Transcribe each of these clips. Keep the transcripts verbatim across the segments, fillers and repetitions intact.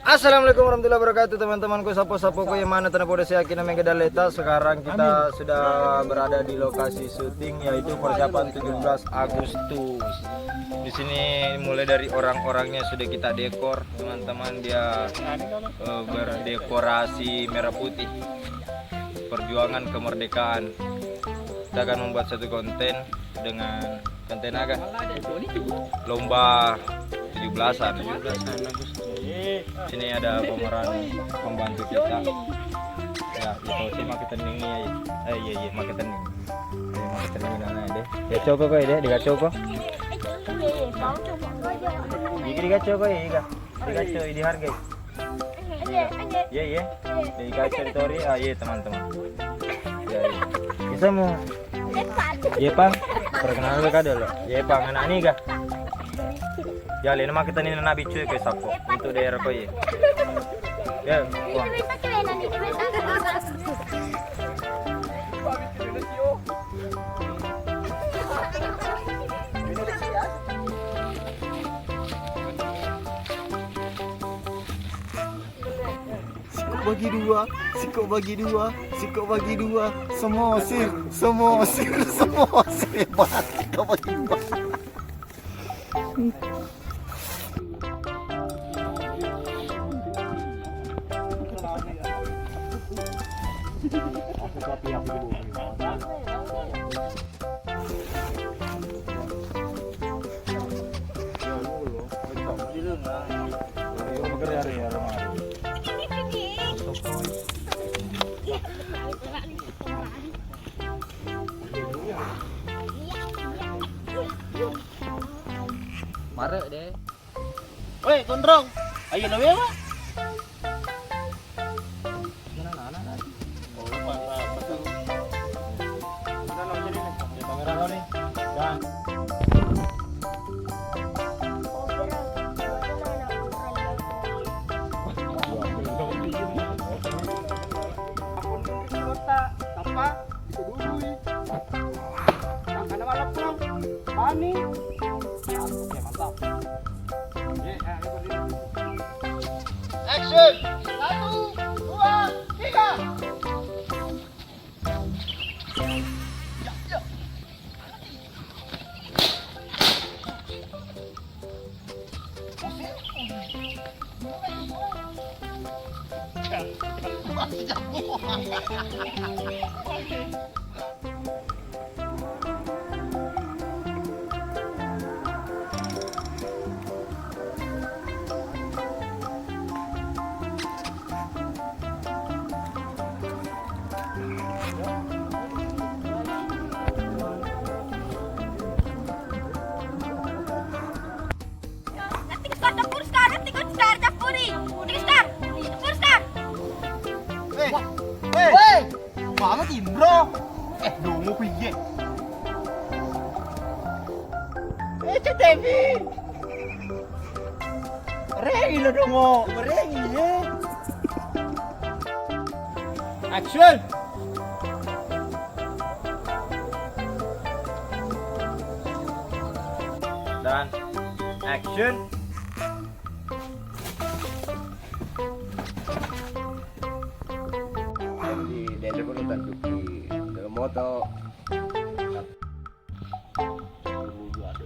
Assalamualaikum warahmatullahi wabarakatuh, teman-temanku, sappo-sappoku yang mana tena podo seakina mega daleta. Sekarang kita sudah berada di lokasi syuting, yaitu persiapan tujuh belas Agustus. Di sini mulai dari orang-orangnya sudah kita dekor, teman-teman, dia eh, berdekorasi merah putih. Perjuangan kemerdekaan. Kita akan membuat satu konten dengan konten aga? Lomba tujuh belasan. Sini ada pemeran pembantu kita. Ya, itu sih makin tening ya. Eh, iya, iya, makin tening. Eh, makin tening nana deh. Ya, coba kok ya, deh, digaco kok. Iya, iya, mau coba kok aja. Iya, digaco kok ya, iya. Digaco, dihargai. Iya, iya. Jadi guys, sorry, sorry. Ah, iya, teman-teman. Iya, iya. Bisa mau? Iya, Pang. Perkenalan dulu, dulu. Iya, Pang, anak ini kah? Ya, lena mah kita ini anak bicu ya, ke Sapo. Untuk daerah kau ya. Ya, Pang. Sikok bagi dua, sikok bagi dua, sikok bagi dua, semosir, semosir, semosir, hebat, sikok bagi dua. Mare deh. Woi, Gondrong. Ayo, nawewa. Tappa, dikudului. Yang kana malakko, pani. Oke, mantap. Action! Satu, dua, tiga. Tinggal skor, campur skor, tinggal skor, campuri. Tinggal skor, campur skor. Hei, hei, banget Indro. Eh, dungu piye? Eh, C T V. Rengi lo dungu. Rengi ye. Action. Dan action. Jadi, dia pun tentu di dalam motor. Action.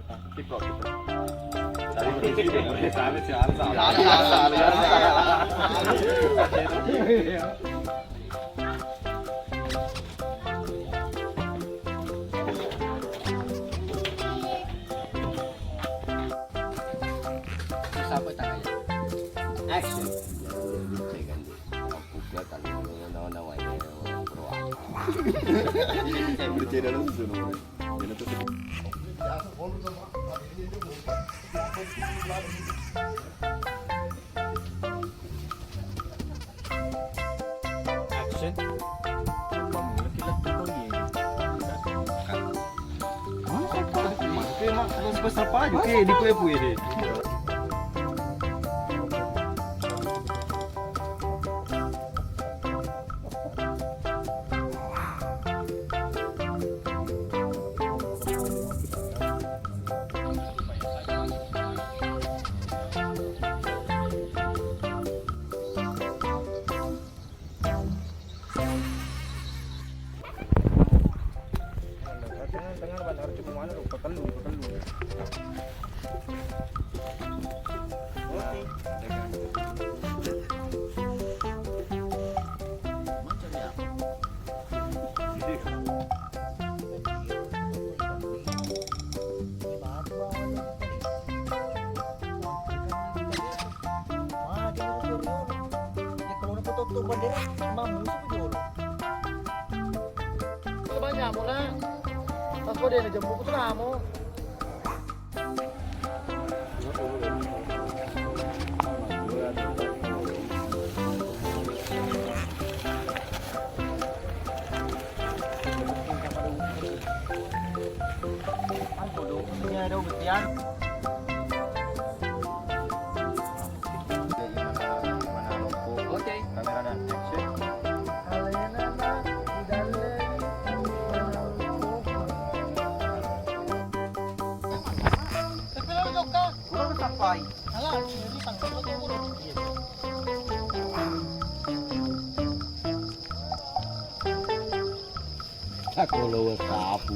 Bercanda lu susu nomor. Action. Oke, mak, pas apa aja? Oke, di kue kue deh. Bendera mammusu ke jolo. Coba nyamuk lah. Pas kau dia jemput tu kamu. Oke. Kamera dan action. Kurang sampai. Alah, ini tangkap lagi, Bro. Iya. Aku lewat sapu.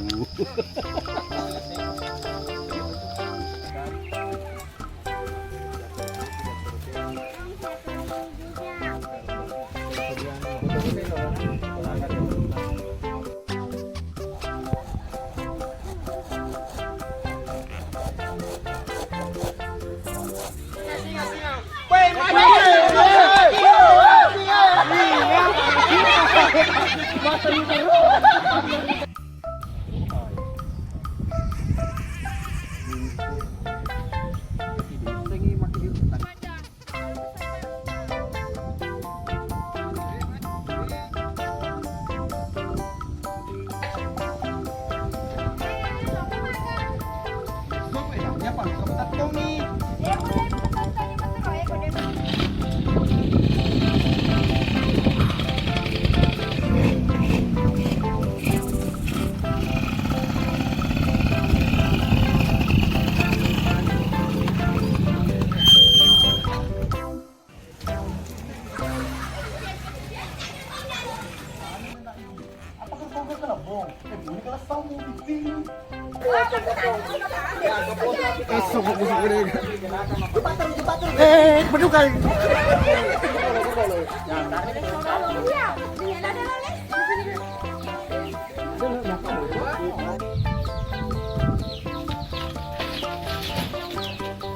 Eh, beduk kali.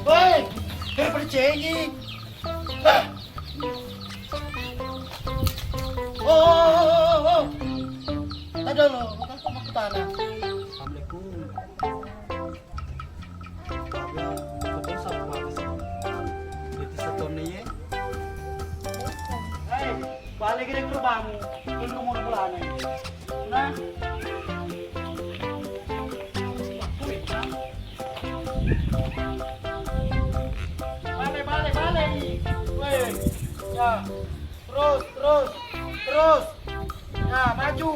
Woi, daripada cengeng. Oh, oh, oh, oh, oh. Tada lo, bukan kau mau ke tanah. Assalamualaikum. Ada foto sama Pak Anies. Itu satu nih, ya. Hei, balik ke rumahmu. Tunggu mau pulang, ya. Nah. Bale, bale, bale. Weh. Ya. Terus, terus, terus. Ya, maju.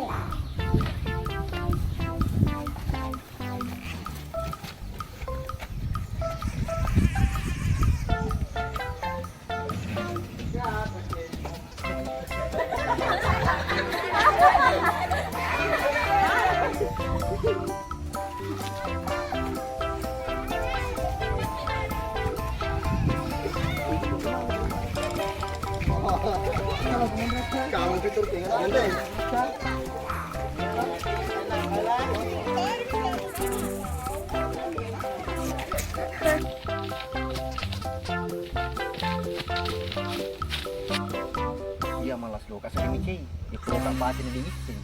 Kamu fitur tinggal. Iya, malas lo kasih micin. Itu tak baca di micin.